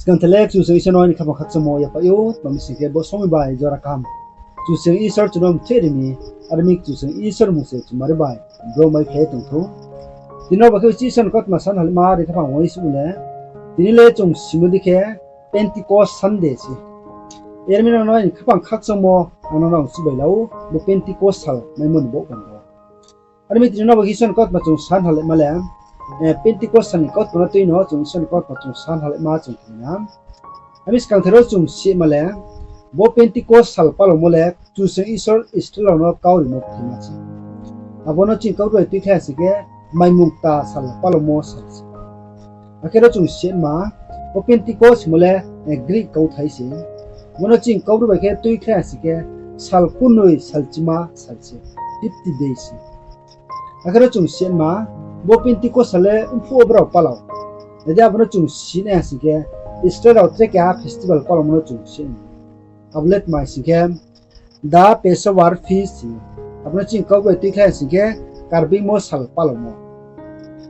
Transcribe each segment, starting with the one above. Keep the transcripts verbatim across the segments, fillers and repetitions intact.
Skang tha le Kchusoyang Isor no aini khaphang khakchangmo yaphaih ou, tma mi sing khe bo somoi bai jora kaham Kchusoyang Isor chung no mtheh ri mi, are mi Kchusoyang Isor mmung se chumari bai bro mai khe tong thou. Tini no ba khe Isor ni kautma san halaima ri khaphang uaingsouh le, tini le chung simo di khe Pentecost Sunday se. Yar mi nang no aini khaphang khakchangmo ang no nang chubai la ou, bo Pentecost sal maimo ni bo panda. Are mi tini no ba khe Isor ni kautma chung san halaima le, Pentecost sal ni kautma no tui no chung Isor ni kautma chung san halaima chung khe na. Are mi skang tha ro chung sima le, bo Pentecost sal palaumo le Kchusoyang Isor Israel rao no kau rimo kthima se. Abo no ching kau bai tuikhlai sing khe maimung kta sal palaumo sal se. Akhe ro chung sima, bo Pentecost himo le Greek kauthai se. Bo no ching kau bai khe tuikhlai sing khe sal kurnoi salchima sal se, fifty days se. Akhe ro chung sima, bo Pentecost sal le mphuh wo brao palau. Nai di abo no chung sinai sing khe Israel rao tre keha festival palaumo no chung sima. Abo le tma sing khe, the Passover feast se. Abo no ching kau bai tuikhlai sing khe Karbeingmo sal palaumo.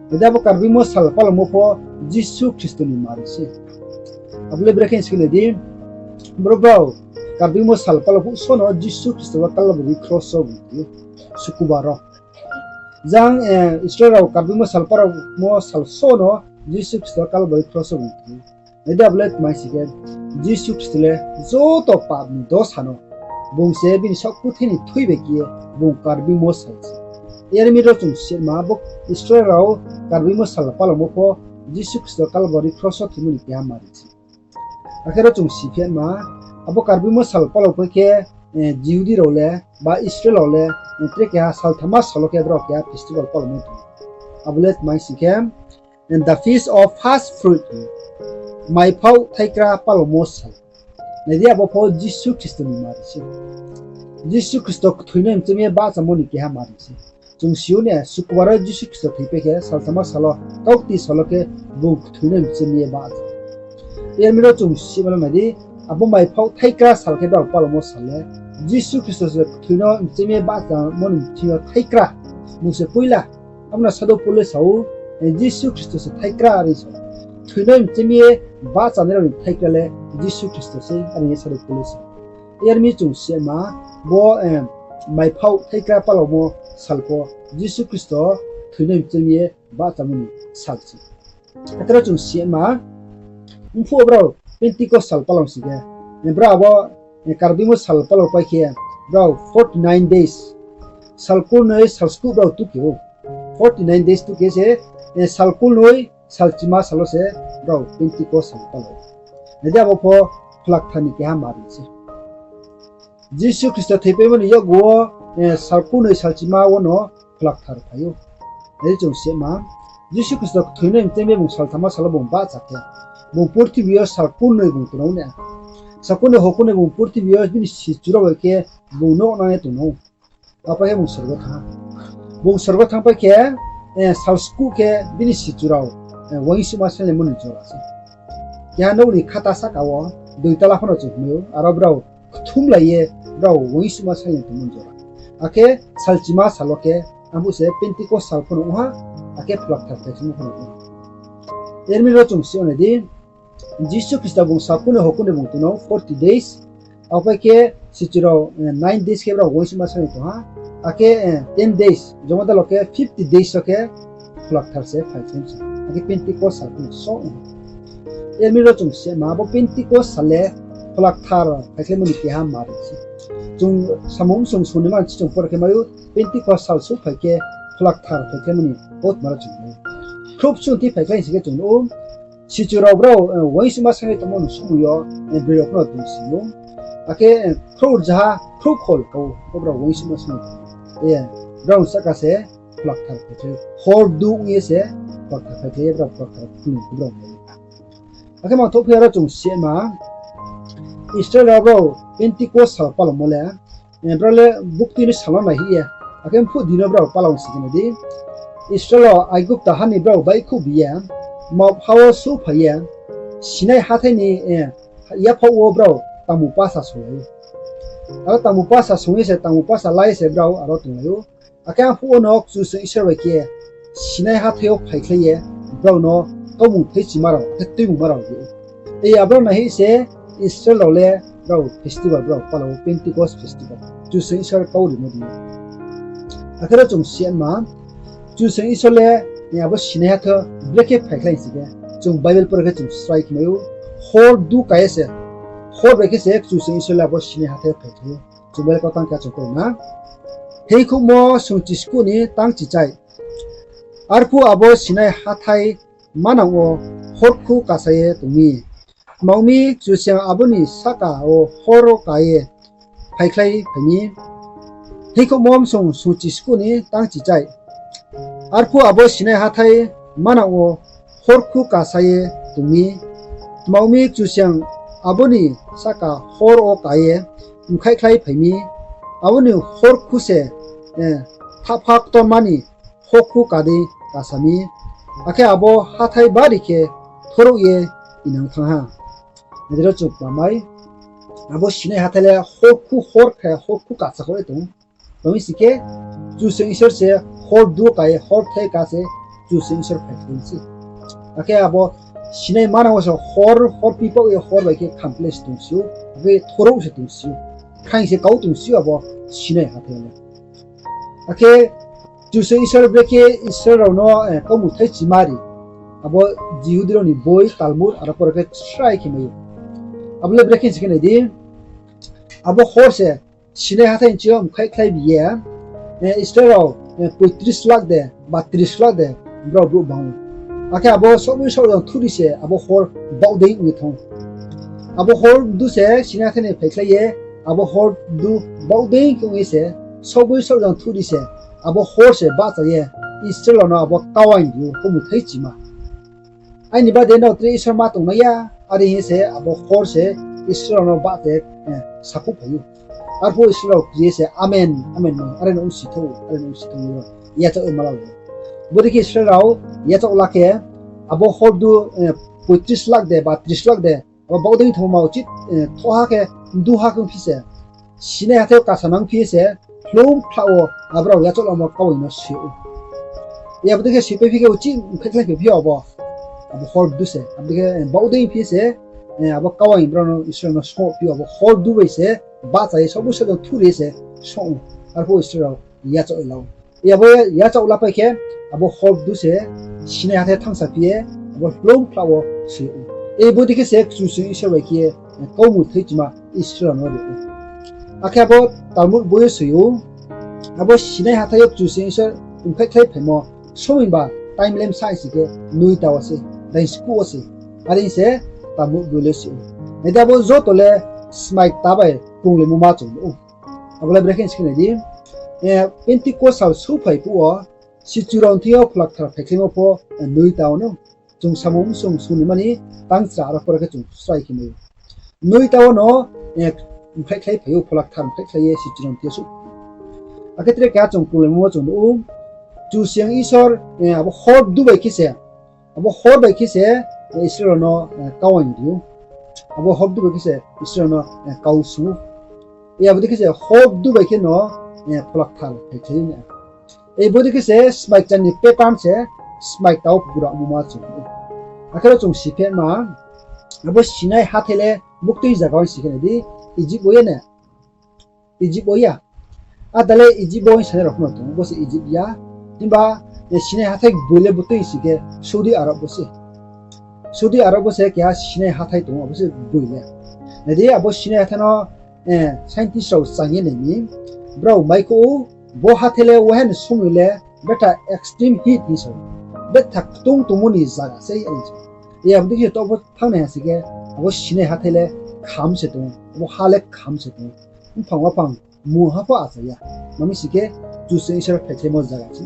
Nai di abo Karbeingmo sal palaumo pho Jisu Khristo ni mari se. Abo le brekhe sing khe nai di, bro brao Karbeingmo sal palau phuh so no Jisu Khristo wo Kalbari kros wo bung thoi ou, Sukubar wo. Jang Israel rao Karbeingmo sal palaumo sal so no Jisu Khristo Kalbari kros wo bung thoi ou. Nai di abo le tma sing khe, Jisu Khristo le joto pap ni dosa no bung se bini saoh kuthai ni thui bai khe ye bung Karbeingmo sal se. Yar mi ro chung sima, bo Israel rao Karbeingmo sal palaumo pho Jisu Khristo Kalbari kros wo thoimo ni keha mari se. Akhe ro chung siphi ma, abo Karbeingmo sal palau pai khe Jihudi rao le ba Israel rao le tre keha salthama sal wo khe brao keha festival palaumo tong. Abo le tma sing khe, the Feast of First Fruit, maiphaoh thaikra palaumo sal. Nai di abo pho Jisu Khristo ni mari se. Jisu Khristo kthoi no mchemi ye bahchamo ni keha mari se. Chung si ou ne, Sukubar wo Jisu Khristo thoipai khe salthama sal wo, kaukti sal wo khe bung kthoi no mchemi ye bahcha. Yar mi ro chung sima le nai di, abo maiphaoh thaikra sal khe brao palaumo sal le, Jisu Khristo se kthoi no mchemi ye bahchamo ni bsing yo thaikra, bung se poila. Abo no Sadhu Pol le sa ou, Jisu Khristo se thaikra are sa ou. Kthoi no mchemi ye bahchanai rao ni thaikra le Jisu Khristo se, are ye Sadhu Pol le sa ou. Yar mi chung sima, bo maiphaoh thaikra palaumo sal pho Jisu Khristo kthoi no mchemi ye bahchamo ni sal se. Akhe ro chung sima, mphuh wo brao Pentecost sal palau sing khe, brao abo Karbeingmo sal palau pai khe, brao forty nine days, sal kurnoi sal skuh brao tuke ou. Forty nine days tuke se, sal kurnoi salchima sal wo se brao Pentecost sal palau. Nai di abo pho Pholakthar ni keha mari se. Jisu Khristo thoipaimo ni yakgu wo sal kurnoi salchima wo no Pholakthar phai ou. Nai di chung sima, Jisu Khristo kthoi no mchemi ye bung salthama sal wo bung bahcha khe, bung purthimbi yo sal kurnoi bung tongnai na. Sal kurnoi hor kurnoi bung purthimbi yo bini sichu rao bai khe bung nouhnang ye tongnai. Abo pai khe bung sorgo thanng ha. Bung sorgo thanngpai khe, sal skuh khe bini sichu rao uaingsouhma sainglaimo ni jora se. Keha nouh ni khata sahka wo, doitala pho no chung hingmai ou, aro brao kthumlai ye brao uaingsouhma sainglai tongmo ni jora. Akhe salchima sal wo khe, arphuh se Pentecost sal pho no ong ha, akhe Pholakthar phai chungmo pho no ong ha. Yar mi ro chung si ou nai di, Jisu Khristo bung sal kurnoi hor kurnoi bung tongnai forty days, abo pai khe sichu rao nine days khe brao uaingsouhma sainglai tong ha, akhe ten days, joma dalo khe fifty days wo khe Pholakthar se phaikhlai se, akhe Pentecost sal pho no so ong ha. Yar mi ro chung sima, bo Pentecost sal le Pholakthar phaikhlaimo ni keha mari se. Chung samung sung sung ni man si chung por khe mai ou, Pentecost sal souhphai khe Pholakthar phaikhlaimo ni kautma ro chung mai ou. Khrouh chung thi phaikhlai sing khe chung nuh ou, sichu rao brao uaingsouhma sainglai tongmo ni somoi yo, broi rao pho no tong sing ou. Akhe khrouh rzaha khrouh khol kau pho brao uaingsouhma sainglai tong ou. Brao sahka se Pholakthar phaikhlai, hor du ong ye se Pholakthar phaikhlai ye brao Pholakthar khlum khe brao mai ou. Akhe mangthouh phi aro chung sima, Israel rao brao Pentecost sal palaumo le, brao le buktui ni sal no nai hih ye, akhe mphuh di no brao palau sing khe nai di, Israel rao Aigupta ha ni brao baihkhouh bi ye, map ha wo souhphai ye, Sinai hathái ni yaphaoh wo brao tangmung pasa songlai ou. Aro tangmung pasa song ye se, tangmung pasa la ye se brao aro tonglai ou. Akhe arphuh wo no Kchusoyang Isor bai khe Sinai hathái yo phaikhlai ye, brao no kaumung thaichima rao, akhe tuimungma rao ri ou. Ei abo nai hing se Israel rao le brao festival brao pala wo Pentecost festival. Kchusoyang Isor kau rimo di. Akhe ro chung siatma, Kchusoyang Isor le abo Sinai hathái brekhe phaikhlai sing khe, chung Bible pore khe chung srai khe mai ou, hor du ka ye se, hor bai khe se Kchusoyang Isor le abo Sinai hathái phaikhlai ou. Chung Bible kau tang khe chung pore na. Heikhouhmo sungchi skuh ni tangchichai. Arphuh abo Sinai hathái manang wo horkhu kasa ye tong mi. Tma ong mi, Kchusoyang abo ni sahka wo hor wo ka ye phaikhlai phai mi. Heikhouhmo msung sungchi skuh ni tangchichai. Arphuh abo Sinai hathái manang wo horkhu kasa ye tong mi. Tma ong mi, Kchusoyang abo ni sahka hor wo ka ye mkhaihkhlai phai mi. Abo ni horkhu se thahpha ktorma ni horkhu ka dei kasa mi. Akhe abo hathái bari khe thorouh ye inang thanng ha. Nai di ro chung kma mai, abo Sinai hathái le horkhu hor khe horkhu kasa kho ye tong. Tma mi sing khe, Kchusoyang Isor se hor du ka ye, hor thai ka se Kchusoyang Isor phaikhlai se. Akhe abo Sinai manang wo se hor, hor pipaoh ye hor bai khe khamphlai se tongsi ou, akhe thorouh se tongsi ou, khaing se kau tongsi ou abo Sinai hathái le. Akhe Kchusoyang Isor brekhe Israel rao no kaumukthai chima ri, abo Jihudi rao ni boi Talmud aro pore khe srai khe mai ou. Abo le brekhe sing khe nai di, abo hor se Sinai hathái nching yo mkhaihkhlai bi ye, Israel rao poitris lakh de ba tris lakh de brao brouh bang ou. Akhe abo saohboi saohjang thuh ri se abo hor baoh dei ong ye thanng ou. Abo hor du se Sinai hathái ni phaikhlai ye, abo hor du baoh dei khe ong ye se, saohboi saohjang thuh ri se, abo hor se bahcha ye Israel rao no abo kawaing ri ou, kaumukthai chima. Aini bade nrao tre Isor ma tongmai ya, are hing ye se abo hor se Israel rao no bahcha ye sakhouh phai ou. Arphuh Israel rao kri ye se, Amen, amen, are no ongsi thou, are no ongsi thou, yachaoh ye ma la ou. Bodei khe Israel rao yachaoh la khe, abo hor du poitris lakh de ba tris lakh de, abo baoh dei thangmo ma uchih, thoha khe, duha khe ongphi se, Sinai hathái wo kasa nang phi se, hloung phlah wo abrao yachaoh lamo kawaing no soi ou. Abo dei khe soipai phi khe uchih mkhaihkhlai phi phi abo, abo hor du se, abo dei khe baoh dei phi se, abo kawaing brao no Israel no smoh phi ou, abo hor du bai se, bahcha ye saohboi saohjang thuh ri se, smoh ou, arphuh Israel rao yachaoh la ou. Abo yachaoh lapai khe, abo hor du se Sinai hathái thanngsa phi ye, abo hloung phlah wo soi ou. Bodei khe se Kchusoyang Isor bai khe ye kaumukthai chima Israel rao no ri ou. Akhe abo Talmud boi yo soi ou, abo Sinai hathái yo Kchusoyang Isor mkhaihkhlai phaimo somoing ba time le bsa sing khe noita wo se, daingskuh wo se, are se Talmud boi le soi ou. Nai di, abo joto le smai kta bai krunglaimo ma chung nuh ou. Abo le brekhe sing khe nai di, Pentecost sal souhphai phuh wo, sichu rao ni thing yo Pholakthar phaikhlaimo pho noita wo no. Chung samung sung sung ni mani tangchra aro pore khe chung srai khe mai ou. Noita wo no mkhaihkhlai phai ou, Pholakthar mkhaihkhlai ye sichu rao ni thing yo souh. Akhe tre keha chung krunglaimo wo chung nuh ou, Kchusoyang Isor abo hor du bai khe se, abo hor bai khe se Israel rao no kawaing ri ou. Abo hor du bai khe se Israel rao no kau sung ou. Abo dei khe se hor du bai khe no Pholakthar phaikhlai ou. Bodei khe se smai kchar ni pattern se smai kta wo pura ongmo ma chung ou. Akhe ro chung si phi ma, abo Sinai hathái le buktui zaga wo sing khe nai di, Egypt wo ya ne? Egypt wo ya. Ada le Egypt wo hing sanai rao pho no tong ou, bo se Egypt ya. Himba Sinai hathái boi le buktui sing khe Saudi Arab bo se. Saudi Arab bo se keha Sinai hathái tong ou, abo se boi le. Nai di, abo Sinai hathái no scientist rao chang ye nai mi, brao maikhouh ou, bo hathái le wahen somoi le betha extreme heat hing sa ou, betha ktong tongmo ni zaga se are sa ou. Abo dei khe taoh pho thanngnai ha sing khe, abo Sinai hathái le kham se tong ou, abo ha le kham se tong ou. Mphang waphang, mungha pho achai ya. Tma mi sing khe, Kchusoyang Isor phaikhlaimo zaga se.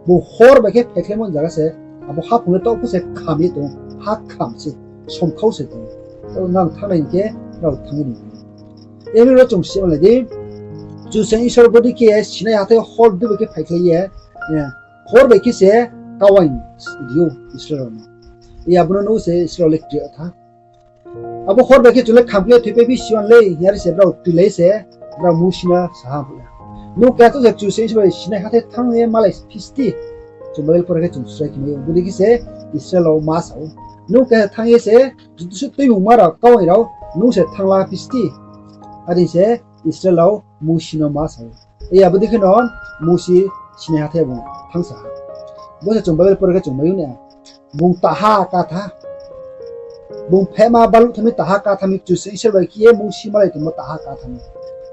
Bung hor bai khe phaikhlaimo zaga se, abo haphung le taoh pho se kham ye tong ou, ha kham se, somkhau se tong ou. Taoh nang thanngnai hing khe, rao thanng ye ni. Abo ro chung si nai di, Kchusoyang Isor bodei khe Sinai hathái hor du bai khe phaikhlai ye, hor bai khe se kawaing ri ou Israel rao no. Abo no nuh se Israel le kri tha. Abo hor bai khe chung le khamkle thoipai phi si wan le, yari se brao krilai se, brao Mosi no sa ha phuh ya. Nung keha chouh se Kchusoyang Isor bai Sinai hathái thanng ye malai phi sti. Chung Bible pore khe chung srai khe mai ou, bodei khe se Israel rao ma sa ou. Nung keha thanng ye se, joto suh tuimungma rao, kauaing rao, nung se thanng la phi sdi. Are se Israel rao Mousi no ma sa ou. Abo dei khe no Mousi Sinai hathái bung thanngsa ha. Bo se chung Bible pore khe chung mai ou na. Bung taha katha. Bung phehma baluh tha mi taha katha mi, Kchusoyang Isor bai khe ye Mousi malai tongmo taha katha mi.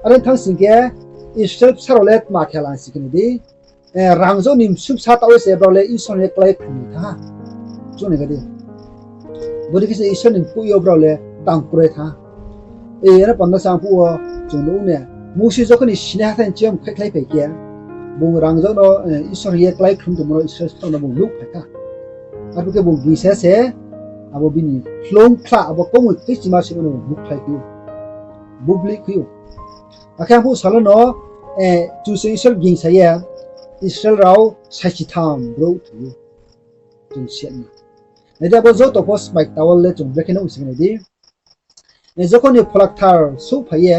Are thanng sing khe Israel bsa rao le tma khe lang si khe nai di. Rangzag ni bsubsa taoh ye se brao le Isor ni klái khlum ni thanng ha. Chung nai khe di. Bodei khe se Isor ni mkoih yo brao le tang kroi thanng ha. Aro panda sa phuh wo chung nuh ou na, Mousi jokhon ni Sinai hathái ni ching yo mkhaihkhlai phai khe, bung rangzag no, Isor hing ye klái khlum tongmo no Israel bsa rao no bung nuhphai kha. Arphuh khe bung gingsa se, abo bini hloung khla, abo kaumoi khechi ma se no bung bukhlai khe ou, bubli khe ou. Akhe arphuh sal no, Kchusoyang Isor gingsa ye Israel rao saisitham brouh thoi ou. Chung si ya na. Nai di, abo joto pho smai kta wo le chung brekhe nuh si khe nai di. Jokhon ni Phola Kthar souhphai ye,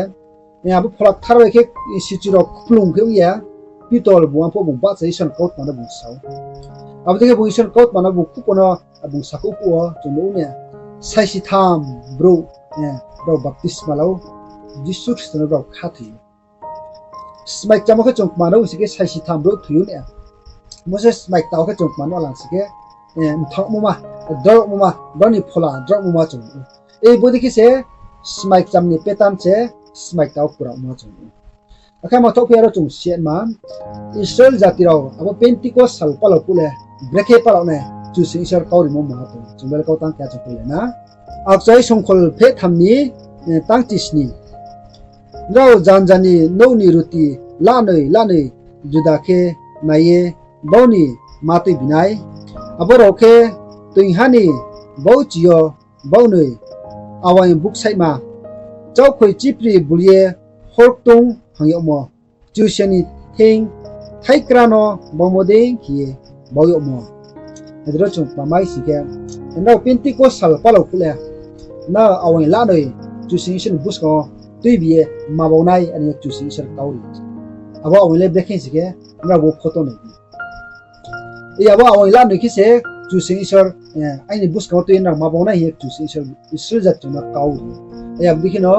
abo Phola Kthar bai khe sichu rao kplung khe ong ye, Pitor bung arphuh bung bahcha Isor ni kautma no bung sa ou. Abo dei khe bung Isor ni kautma no bung khupo no bung sakhouh phuh wo chung nuh ou na, saisitham brouh, brao baptisma la ou, Jisu Khristo no brao khathoi ou. Smai kcham wo khe chung kma nuh si khe saisitham brouh thoi ou na. Bo se smai kta wo khe chung kma nuh lang si khe, mthaohmo ma, drao mo ma, brao ni phola drao mo ma chung nuh ou. Bodei khe se smai kcham ni pattern se smai kta wo pura ongmo chung nuh ou. Akhe ma thoh phi aro chung si ya ma, Israel jati rao abo Pentecost sal palao phuh le brekhe palao nai, Kchusoyang Isor kau rimo ma tong, chung bel kau tang khe chung pore na. Akchai songkhol phehtham ni tang chisni. Nrao janja ni nouh ni ruti lanoi lanoi juda khe nai ye bau ni ma tuibi nai. Abo rao khe toingha ni bauchi yo baunoi, awaing buksaihma, chaokhoi chipri bul ye horktung hang yagmo, Kchusoyang ni thing thaikra no bangmo dei khe ye bau yagmo. Nai di ro chung kma mai sing khe, nrao Pentecost sal palao phuh le, nrao awaing lanoi Kchusoyang Isor ni buskang wo tuibi ye ma bau nai, are ye Kchusoyang Isor kau ri. Abo awaing le brekhe sing khe, nrao bo photo nai di. Abo awaing lanoi khe se Kchusoyang Isor, aini buskang wo tui ye nrao ma bau nai hing ye Kchusoyang Isor Israel jati rao no kau ri. Abo dei khe no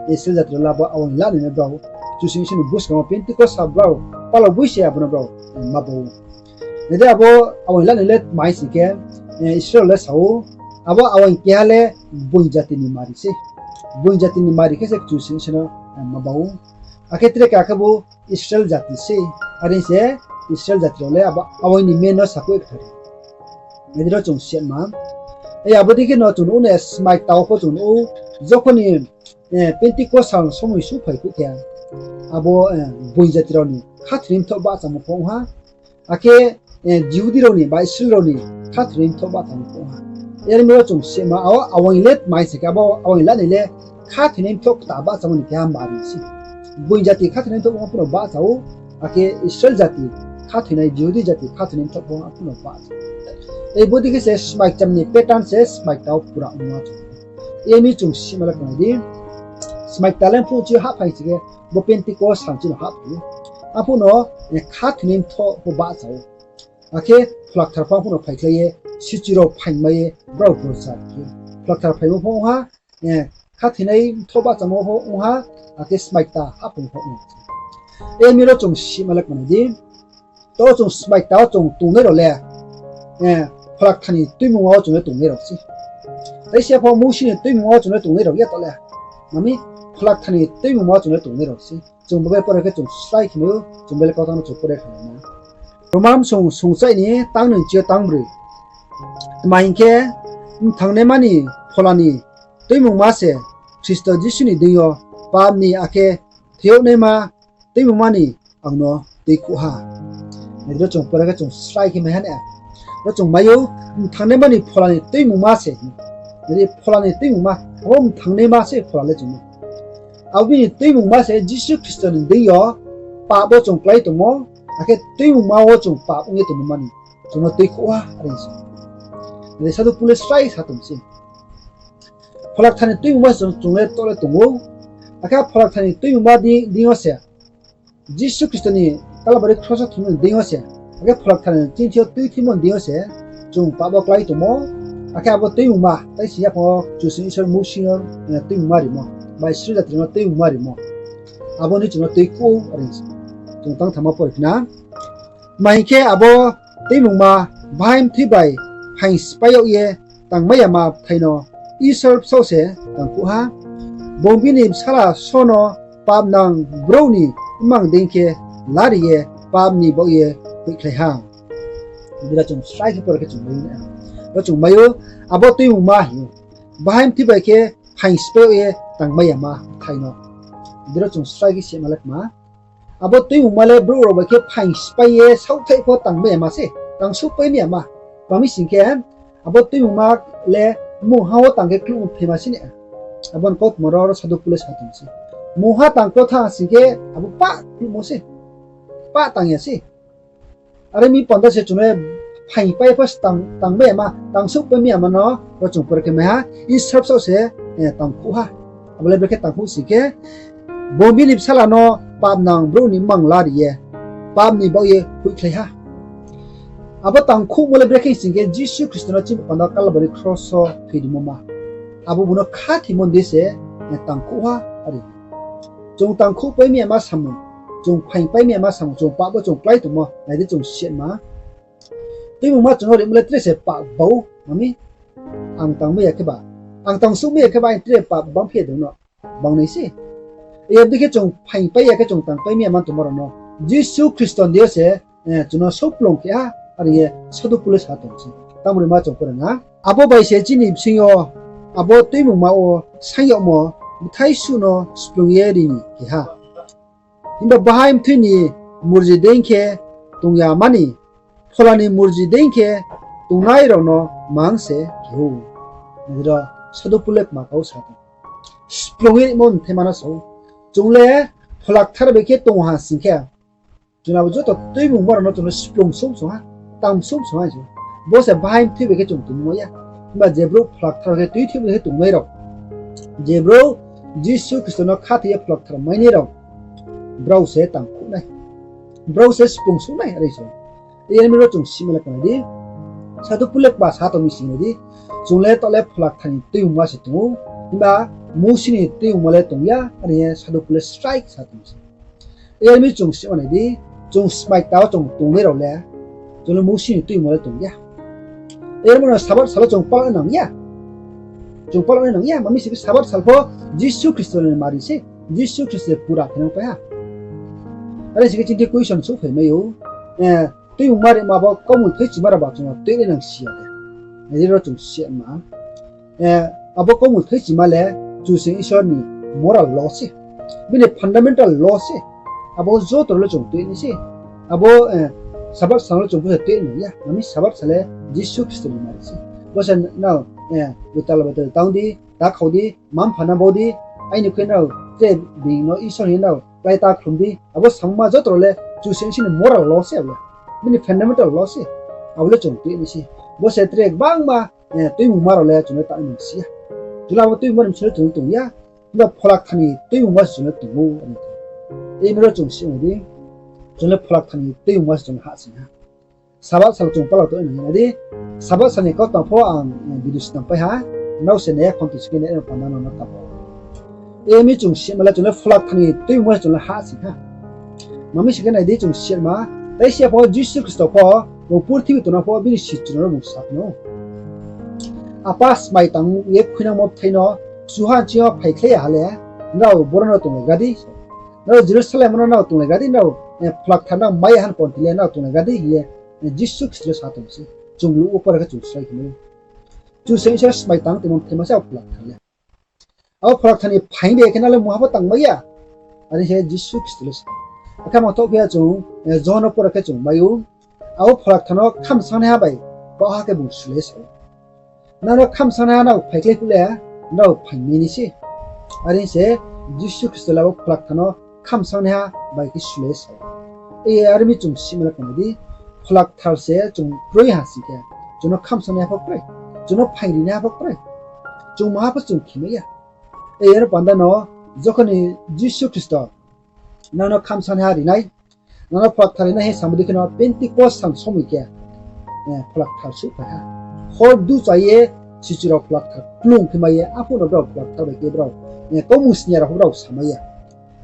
Israel jati rao le abo awaing lanoi no brao Kchusoyang Isor ni buskang wo Pentecost sal brao palao boi se abo no brao ma bau ou. Nai di, abo awaing lanoi le tma sing khe, Israel le sa ou, abo awaing keha le gboing jati ni mari se. Gboing jati ni mari khe se Kchusoyang Isor no ma bau ou. Akhe tre khe akhe bo Israel jati se, are se Israel jati rao le abo awaing ni men no sakhouh ye kthar. Nai di ro chung si ya ma. Abo dei khe no chung nuh ou na, smai kta wo pho chung nuh ou, jokhon ni Pentecost sal somoi souhphai phuh khe, abo gboing jati rao ni khathoinai mthoh bahchamo pho ong ha, akhe Jihudi rao ni ba Israel rao ni khathoinai mthoh bahchamo pho ong ha. Yar mi ro chung si ya ma, abo awaing le tma sing khe, abo awaing lanoi le khathoinai mthoh kta bahchamo ni keha mari se. Gboing jati khathoinai mthoh pho arphuh no bahcha ou, akhe Israel jati khathoinai, Jihudi jati khathoinai mthoh pho arphuh no bahcha ou. Bodei khe se smai kcham ni pattern se smai kta wo pura ongma chung. Yar mi chung sima le kma di, smai kta le phuh chi hahphai sing khe, bo Pentecost sal chi no hahphai ou. Arphuh no khathoinai mthoh pho bahcha ou. Akhe Phola Kthar pho arphuh no phaikhlai ye, sichu rao phaingmai ye brao prochar khe ou. Phola Kthar phaimo pho ong ha, khathoinai mthoh bahchamo pho ong ha, akhe smai kta hahphai pho ong ha. Yar mi ro chung sima le kma nai di, to chung smai kta wo chung tongnai rao le, Phola Kthar ni Tuimungma wo chung le tongnai rao se. Teisa pho Mousi ni Tuimungma wo chung le tongnai rao ya to le. Mami, Phola Kthar ni Tuimungma wo chung le tongnai rao se. Chung Bible pore khe chung srai khe mai ou, chung Bible kau tang no chung pore khe mai na. Roma bsung sungchaih ni tang noi chi yo tang broi. Tma hing khe, mthangnaima ni Phola ni Tuimungma se Khristo Jisu ni deing yo pap ni akhe thoi yagnaima Tuimungma ni ang no tuikhouh ha. Nai di ro chung pore khe chung srai khe mai ha na. Ro chung mai ou, mthangnaima ni Phola ni Tuimungma se. Nai di, Phola ni Tuimungma, abo mthangnaima se Phola le chung no. Abo bini Tuimungma se Jisu Khristo ni deing yo pap wo chung klái tongmo, akhe Tuimungma wo chung pap ong ye tongmo ma ni chung no tuikhouh ha, are se. Nai di, Sadhu Pol le srai sa tong se. Phola Kthar ni Tuimungma se chung, chung le to le tong ou. Akhe Phola Kthar ni Tuimungma di, deing yo se, Jisu Khristo ni Kalbari kros wo thungmo ni deing yo se, akhe Phola Kthar ni chingthi yo tuithimo ni deing yo se, chung pap wo klái tongmo, Akhe abo tuimungma, tai sing yaphang wo Kchusoyang Isor Mousi no, eh, tuimungma rimo, ba Israel jati rao no tuimungma rimo. Abo ni chung no tuikuh ou, are chung tang thama pore khna. Tma hing khe, abo tuimungma bahai mthoi bai phaing spai yag ye tangmai yama bthai no Isor bsaoh se tangkuh ha. Bung bini bsala só no papnang brouh ni mmang dei khe lari ye pap ni baoh ye hoihkhlai ha. Bira chung srai khe pore khe chung mai ou, ro chung mai ou, abo tuimungma hing ou. Bahai mthoi bai khe phaing spai yag ye tangmai yama bthai no. Bira chung srai khe sima le kma. Abo tuimungma le brouh rao bai khe phaing spai ye saohthaih pho tangmai yama se, tangsouhpai mi yama. Tma mi sing khe, abo tuimungma le mungha wo tang khe kluhmo bthai ma se ne. Abo ni kautma ro, ro Sadhu Pol le sa tong se. Mungha tang kho tha sing khe abo pah kluhmo se, pah tang ya se. Are mi panda se chung le phaing pai pho tang, tangmai yama, tangsouhpai mi yama no ro chung pore khe mai ha, Isor bsaoh se, eh, tangkuh ha. Abo le brekhe tangkuh sing khe, bung bini bsala no papnang brouh ni mmang lari ye pap ni baoh ye hoihkhlai ha. Abo tangkuhmo le brekhe sing khe, Jisu Khristo no chini panda Kalbari kros wo thoirimo ma. Abo bung no khathoimo ni dei se, eh, tangkuh ha, are. Chung tangkuhpai mi yama samung, chung phaingpai mi yama samung, chung pap wo chung klái tongmo, nai di chung sima. Tuimungma chung no rimo le tre se pap bau, mami, ang tangmai ya kheba, ang tangsouhmai ya kheba, ang tre pap bang phi de no, bang nai se. Yar di khe chung phaingpai ya khe chung tangpai mi yama tongmo rao no Jisu Khristo ni dei yo se, eh, chung no souhplung khe ha, are ye Sadhu Pol le sa tong se. Tamo ni ma chung pore na. Abo bai se chini bsing yo abo tuimungma wo saing yagmo bthai suh no splung ye ri ni khe ha. Himba bahai mthoi ni murji dei khe tong ya mani, Phola ni murji dei khe tongnai rao no mang se khe ou. Nai di ro, Sadhu Pol le kma kau sa tong. Splung ye rimo mthaima no sa ou. Chung le Phola Kthar bai khe tong ha sing khe, chung abo joto tuimungma rao no chung le splung sung sung ha, tang sung sung ha se. Bo se bahai mthoi bai khe chung tongmo ya. Himba je brouh Phola Kthar khe tuithimo khe tongnai rao, je brouh Jisu Khristo no khathoi ye Phola Kthar mainai rao, brao se tangkuh nai, brao se splung sung nai, are se. Yar mi ro chung sima le kma di, Sadhu Pol le kma sa tong mi sing nai di, chung le taoh le Phola Kthar ni tuimungma se tong ou, himba Mousi ni tuimungma le tong ya, are ye Sadhu Pol le srai sa tong se. Yar mi chung sima nai di, chung smai kta wo chung tongnai rao le, chung le Mousi ni tuimungma le tong ya. Yar mi no Sabath sal wo chung pal nang ya. Chung pal nang ya, mami se Sabath sal pho Jisu Khristo ni mari se, Jisu Khristo pura khe nang pai ha. Are sing khe chini question souhphai mai ou, eh, tuimungma rima bo kaumul thaichima rao ba chung no tuinai nang si ya de. Nai di ro chung sima, eh, abo kaumul thaichima le Kchusoyang Isor ni moral law se, bini fundamental law se. Abo joto rao le chung tuinai se. Abo, eh, Sabath sal no chung bo se tuinai nang ya. Mami Sabath sal le Jisu Khristo ni mari se. Bo se nrao, eh, betal betal tang di, ta khau di, ma mpha na bau di, aini khe nrao tre being no Isor hing nrao klái ta khlum di. Abo samungma joto rao le Kchusoyang Isor ni moral law se abo le. Bini fundamental law se. Abo le chung tuinai se. Bo se tre gbangma, eh, tuimungma rao le chung le tanai nang si ya. Chung le abo tuimungma ni bsing le chung le tong ya. Himba Phola Kthar ni tuimungma se chung le tong ou. Yar mi ro chung sima di, chung le Phola Kthar ni tuimungma se chung le hahsoing ha. Sabath sal chung pala tongnai nang di. Sabath sal ni kautma pho ang, eh, video snam pai ha. Nrao se nai ya khon to si khe nai no panda no no kabo. Yar mi chung sima le chung le Phola Kthar ni tuimungma se chung le hahsoing ha. Mami sing khe nai di chung sima, tai si ya pho Jisu Khristo pho, bung purthimbi tongnang pho bini sichu rao no bung sa phai ou. Apa smai tang ye khuinangmo bthai no, kchuha nching yo phaikhlai ya ha le, nrao boro no tonglaigra di. Nrao Jerusalem no nrao tonglaigra di, nrao, eh, Phola Kthar nrao mai ya ha ni ponti le nrao tonglaigra di hing ye, eh, Jisu Khristo le sa tong se. Chung luh wo pore khe chung srai khe mai ou. Kchusoyang Isor smai tang tongmo bthai ma se abo Phola Kthar le. Abo Phola Kthar ni phaing de khe nrao le mungha pho tangmai ya. Are se Jisu Khristo le sa. Akhe mangthoh khe chung, eh, Johon no pore khe chung mai ou. Abo Phola Kthar no khamsangnaiha bai baohha khe bung sulai ye sa ou. Nrao no khamsangnaiha nrao phaikhlai phuh le, nrao phaing mi ni se. Are se Jisu Khristo le abo Phola Kthar no khamsangnaiha bai khe sulai ye sa ou. E, are mi chung sima le kma di, Phola Kthar se chung kroi ha sing khe, chung no khamsangnaiha pho kroi, chung no phaingrinaiha pho kroi, chung mungha pho chung khemai ya. E, are panda no, jokhon ni Jisu Khristo nrao no khamsangnaiha rinai, nrao no Phola Kthar rinai hing samo dei khe no Pentecost sal somoi khe, eh, Phola Kthar souhphai ha. Hor ducha ye sichu rao Pholakthar klung khe mai ye, aphuh no brao Pholakthar bai khe brao, eh, kaumung sni ya rao pho brao samai ya.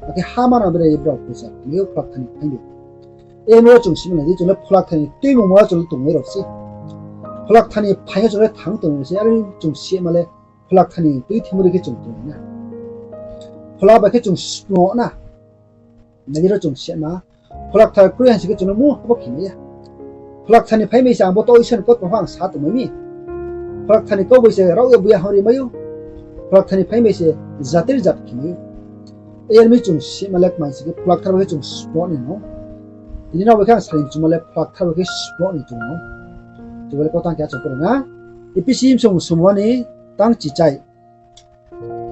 Akhe ha manang bera ye brao puja khe mai ou Pholakthar ni phaing bai. Emo wo chung sima nai di, chung le Pholakthar ni tuimungma wo chung le tongnai rao se. Pholakthar ni phaing yo chung le thang tongnai rao se, are chung sima le Pholakthar ni tuithimo dei khe chung tongnai na. Phola bai khe chung splung na. Nai di ro chung sima, Pholakthar kroi hing si khe chung no mungha bo khe mai ya. Pholakthar ni phaing bai se ang bo to Isor ni kautma pho ang sa tongmai mi. Pholakthar ni kau bai se rao ya buya hang ri mai ou. Pholakthar ni phaing bai se jati jat khe mai ou. Yar mi chung sima le kmai si khe Pholakthar bai khe chung splung nai no. Tini nrao bai khe ang sari chungmo le Pholakthar bai khe splung nai chung no. Chung le kautang khe achouh pore na. Ephesi bsong somani tang chichai.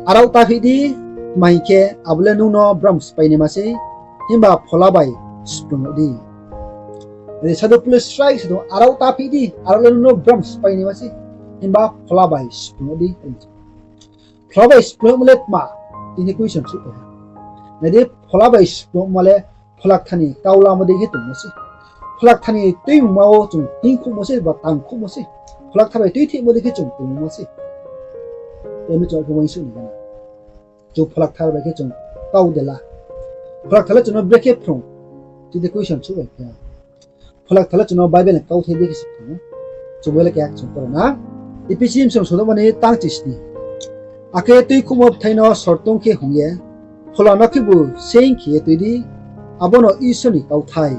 Arao ta phih di, tma hing khe abo le nung no bram spai naima sei, himba Phola bai splung yag di. Are Sadhu Pol le srai sa tong, arao ta phih di, aro le nung no bram spai naima sei, himba Phola bai splung yag di. Phola bai splung yagmo le tma, tini question souhphai ha. Nai di, Phola bai splung yagmo le Pholakthar ni kau lamo dei khe tongmo se. Pholakthar ni tuimungma wo chung hingkhouhmo se ba tangkhouhmo se. Pholakthar bai tuithimo dei khe chung tongmo se. Yar mi chung khe uaingsouh nai gana. Chung Pholakthar bai khe chung kau de la. Pholakthar le chung no brekhe phrung. Tini question souhphai phi ha. Pholakthar le chung no Bible ni kauthai dei khe se phrung. Chung Bible khe chung pore na. Ephesi bsong somani tang chisni. Akhe tuikhouhmo bthai no sor tong khe hung ye, Phola no khebu seing khe ye tui di, abo no Isor ni kauthai.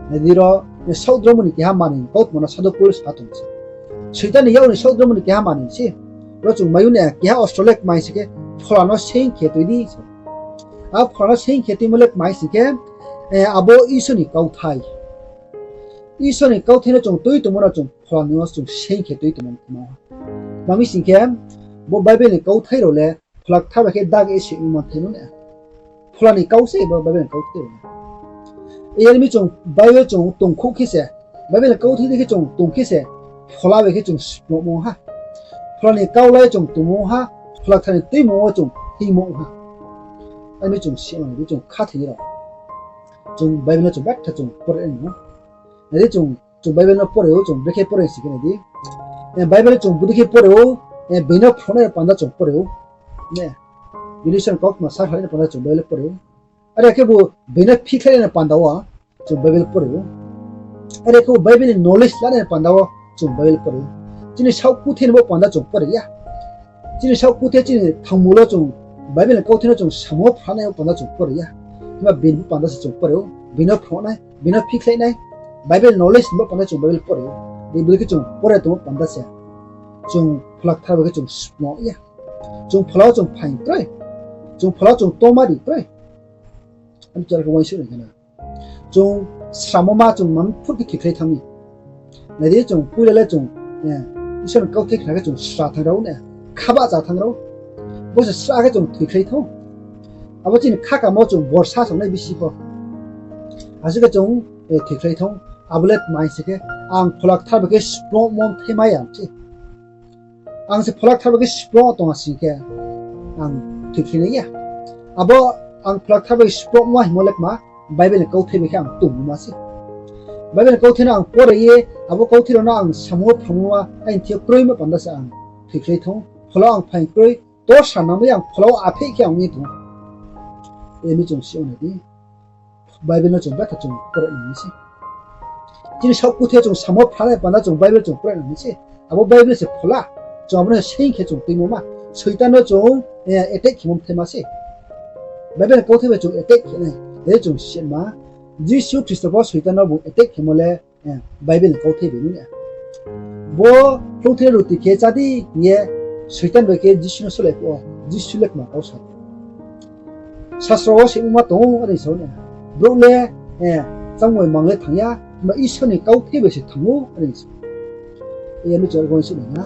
Nai di ro, saohdromo ni keha manoi ni kautma no Sadhu Pol sa tong se. Soitan ni yak ni saohdromo ni keha manoi se. Ro chung mai ou na, keha ostro le kmai si khe Phola no seing khe tui di se. A Phola no seing khe tuimo le kmai si khe, eh, abo Isor ni kauthai. Isor ni kauthai no chung tui tongmo no chung Phola ni yo chung seing khe tui tongmo no ha. Tma mi sing khe, bo Bible ni kauthai rao le Pholakthar bai khe dag ye se ongma thai no na. Phola ni kau se bo Bible ni kauthai rao le. Yar mi chung Bible chung tongkhouh khe se, Bible ni kauthai dei khe chung tong khe se, Phola bai khe chung splungmo ha. Phola ni kau lai chung tongmo ha, Pholakthar ni tuimung wo chung hingmo ha. Are mi chung sima nai di chung khathoinai rao. Chung Bible no chung betha chung pore nai no. Nai di chung, chung Bible no pore ou, chung brekhe pore si khe nai di. Eh, Bible chung bodei khe pore ou, eh, being no phrungnai ni panda chung pore ou. Ne, bini song kautma sa khlainai ni panda chung Bible pore ou. Are khebu being no phikhlainai ni panda wo chung Bible pore ou. Are khebu Bible ni knowledge lanai ni panda wo chung Bible pore ou. Chini saoh kuthe ni bo panda chung pore ya. Chini saoh kuthe chini thangmo lo chung Bible ni kauthai no chung samo phrungnai bo panda chung pore ya. Himba being bo panda se chung pore ou. Being no phrungnai, being no phikhlainai, Bible knowledge ni bo panda chung Bible pore ou. Bodei khe chung pore tongmo panda se chung Pholakthar bai khe chung splung ya. Chung Phola wo chung phaing kroi. Chung Phola wo chung tongmari kroi. Ani chara khe uaingsouh nai gana. Chung sramo ma chung man phut khe thoikhlai thanng mi. Nai di chung poila le chung, eh, Isor ni kauthai khna khe chung sra thanng rao ne, khabahcha thanng rao. Bo se sra khe chung thoikhlai thanng. Abo chini khakamo chung borsa songnai bisi pho. Asuh khe chung, eh, thoikhlai thanng. Abo le tma hing si khe, ang Pholakthar bai khe splungmo thai mai ya se. Ang se Pholakthar bai khe splung tong ha sing khe, ang thoikhlai nai ya. Abo ang Pholakthar bai splungma hingmo le kma, Bible ni kauthai bai khe ang tongmo ma se. Bible ni kauthai no ang pore ye, abo kauthai rao no ang samo phrungma, aini thing yo kroimo panda se ang thoikhlai thanng ou. Phola wo ang phaing kroi, to sa nang bai ang Phola wo apheh khe ang ong ye tong ou. Yar mi chung si ong nai di. Bible no chung betha chung pore nang mi se. Chini saoh kuthe chung samo phrungnai panda chung Bible chung pore nang mi se. Abo Bible se Phola. Chung abo no seing khe chung tuimo ma. Soitan no chung, eh, attack khemo thai ma se. Bible ni kauthai bai chung attack khe nai. Are chung sima, Jisu Khristo pho Soitan no bung attack khemo le, eh, Bible ni kauthai bai no ya. Bo hloungthai ruti khe chá di hing ye Soitan bai khe Jisu no solai phuh wo, Jisu le kma kau sa. Sasro wo se ongma tong ou, are sa ou na. Brouh le, eh, chámung bai mang le thanng ya, himba Isor ni kauthai bai se thanng ou, are sa ou. Yar mi chung uaingsouh nai na.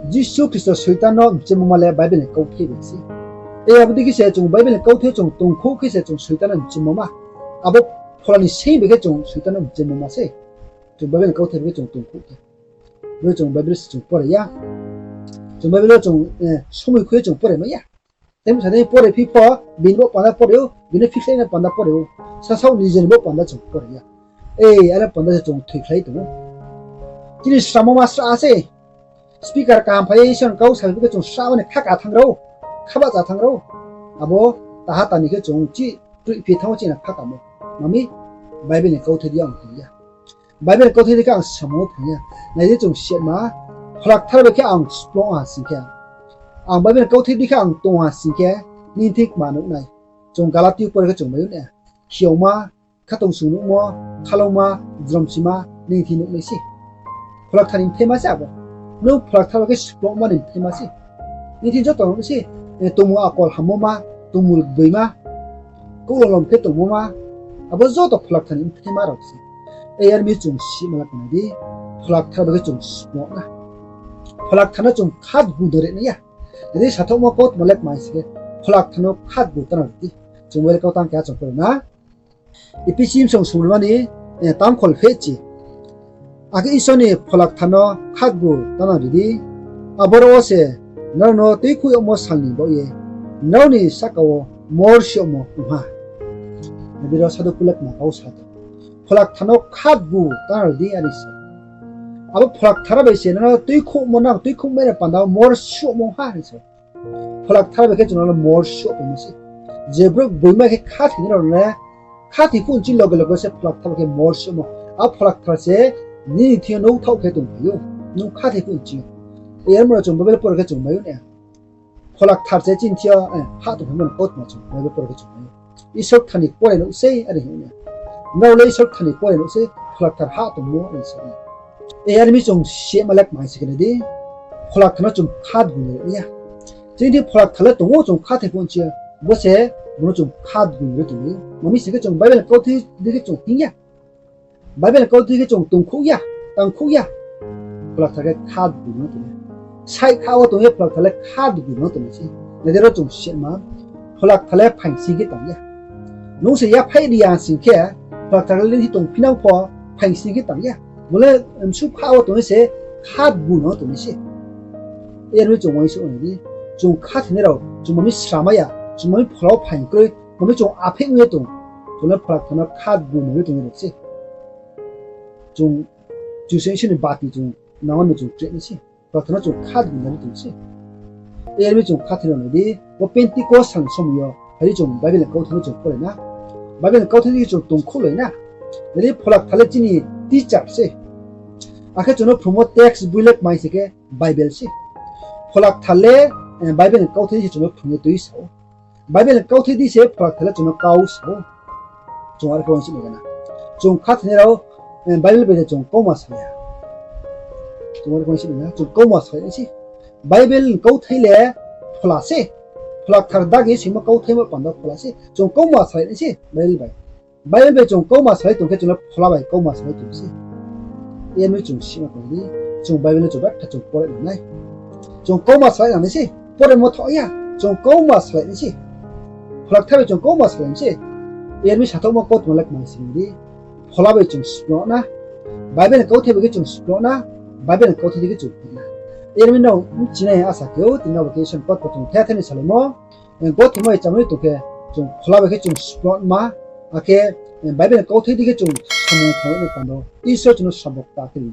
Jisu Khristo Soitan no mchemmo ma le Bible ni kauthai bai se. Abo dei khe se chung Bible ni kauthai chung tongkhouh khe se chung Soitan no mchemmo ma. Abo Phola ni seing bai khe chung Soitan no mchemmo ma se. Chung Bible ni kauthai bai khe chung tongkhouh khe. Bo chung Bible se chung pore ya. Chung Bible wo chung, eh, somoi khui ye chung pore mai ya. Tei bsa dei pore phi pho, bini bo panda pore ou, bini phikhlainai panda pore ou. Sasaoh nije ni bo panda chung pore ya. Ei, are panda se chung thoikhlai tong ou. Chini sramo ma sra se. speaker kaham phai ye Isor ni kau sa phi khe chung srahma ni kha ka thanng rao, kha bahcha thanng rao. Abo taha tani khe chung chih kroih phi thanng wo chini kha kamo. Mami, Bible ni kauthai di ang tong ya. Bible ni kauthai di khe ang samung wo phrung ya. Nai di chung sima, Phola Kthar bai khe ang splung ha sing khe, ang Bible ni kauthai di khe ang tong ha sing khe, nini thing kma nuh nai. Chung Galati pore khe chung mai ou na. Khiaoma, khatungsung nuhmo, khalongma, jromsima, nini thing nuh nai se. Phola Kthar ni bthaima se abo. Nung Phola Kthar bai khe splungma ni bthaima se. Nini thing joto nuh se, tongmung akol hammo ma, tongmung gboima, kouhlolom khe tongmo ma, abo joto Phola Kthar ni bthaima rao se. Yar mi chung sima la khnai di, Phola Kthar bai khe chung splung na. Phola Kthar no chung khatgu no ri nai ya. Nai di sathouhmo kautma le kmai se khe, Phola Kthar no khatgu tana ri di. Chung Bible kautang keha chung pore na. Ephesi bsong sungnaima ni, eh, tangkhol phehchi. Akhe Isor ni Phola Kthar no khatgu tana ri di. Aboro wo se nrao no tuikhouh yagmo sal ni baoh ye nrao ni sahka wo morsi yagmo ong ha. Nai di ro sadhu Paul le kma kau sa tong. Phola Kthar no khatgu tana ri di are sa. Abo Phola Kthar bai se nrao no tuikhouhmo nang, tuikhouhmai ni panda wo morsi yagmo ha are sa. Phola Kthar bai khe chung no morsi yag paimo se. Je brouh gboima khe khathoi nai rao no le, khathoi phuh nching loge loge se Phola Kthar bai khe morsi yagmo. A Phola Kthar se nini thing yo no thaoh khe tongphai ou. Nung khathoi phuh nching. Yar mo chung Bible pore khe chung mai ou na. Phola Kthar se chini thing yo, eh, hah tongphaimo ni kautma chung Bible pore khe chung mai ou. Isor Kthar ni kuarenouh sei are hing ou na. Nrao le Isor Kthar ni kuarenouh sei, Phola Kthar hah tongmo are sa. Yar mi chung sima le kmai se khe nai di, Phola Kthar no chung khatgu no ri ya. Chini thing Phola Kthar le tong ou chung khathoi phuh nching yo, bo se bung no chung khatgu no ri tong ou. Mami sing khe chung Bible ni kauthai di khe chung hing ya. Bible ni kauthai khe chung tongkhouh ya, tangkhouh ya. Phola Kthar khe khatgu no tong ya. Saihkha wo tong ye Phola Kthar le khatgu no tong se. Nai di ro chung sima, Phola Kthar le phaing sing khe tang ya. Nung se yaphaih ri ya sing khe, Phola Kthar le nini thing tongphinang pho phaing sing khe tang ya. Bo le msukha wo tong ye se khatgu no tong nai se. Yar mi chung uaingsouh nai di. Chung khathoinai rao, chung mami sramai ya, chung mami phola wo phaing kroi, mami chung apheih ong ye tong. Chung le Phola Kthar no khatgu no ye tong ye rao se. Chung, chung se Isor ni bati chung nangmo no chung tre nai se. Phola Kthar no chung khatgu no ye tong se. Yar mi chung khathoi nai di, bo Pentecost sal ni somoi yo, phai di chung Bible ni kauthai no chung pore na. Bible ni kauthai di khe chung tongkhouhlai na. Nai di Phola Kthar le chini teacher se. Akhe chung no phrungmo text boi le kmai se khe Bible se. Phola Kthar le, eh, Bible ni kauthai di se chung no phrung ye tui sa ou. Bible ni kauthai di se Phola Kthar le chung no kau sa ou. Chung are khe uaingsouh nai gana. Chung khathoinai rao, eh, Bible bai de chung kauma salai ya. Chung are khe uaingsouh nai na, chung kauma salai nai se. Bible ni kauthai le phola se. Phola Kthar dagi soimo kauthai mo panda phola se. Chung kauma salai nai se Bible bai. Bible bai chung kauma salai tong khe chung le phola bai kauma salai tong se. Yar mi chung sima tong di, chung Bible no chung betha chung pore nang nai. Chung kauma salai nang nai se, poremo thaoh ya, chung kauma salai nai se. Phola Kthar bai chung kauma salai nai se. Yar mi sathouhmo kautma le kmai sing di, phola bai chung splung na, Bible ni kauthai bai khe chung splung na, Bible ni kauthai di khe chung phi na. Yar mi nrao bchinai asa khe ou, tini abo khe Isor ni kautma chung the the ni salaimo. Gothe mai chang ye tong khe, chung phola bai khe chung splung ma, akhe Bible ni kauthai di khe chung samung thanng ni panda wo Isor chung no sabok ta khe ri.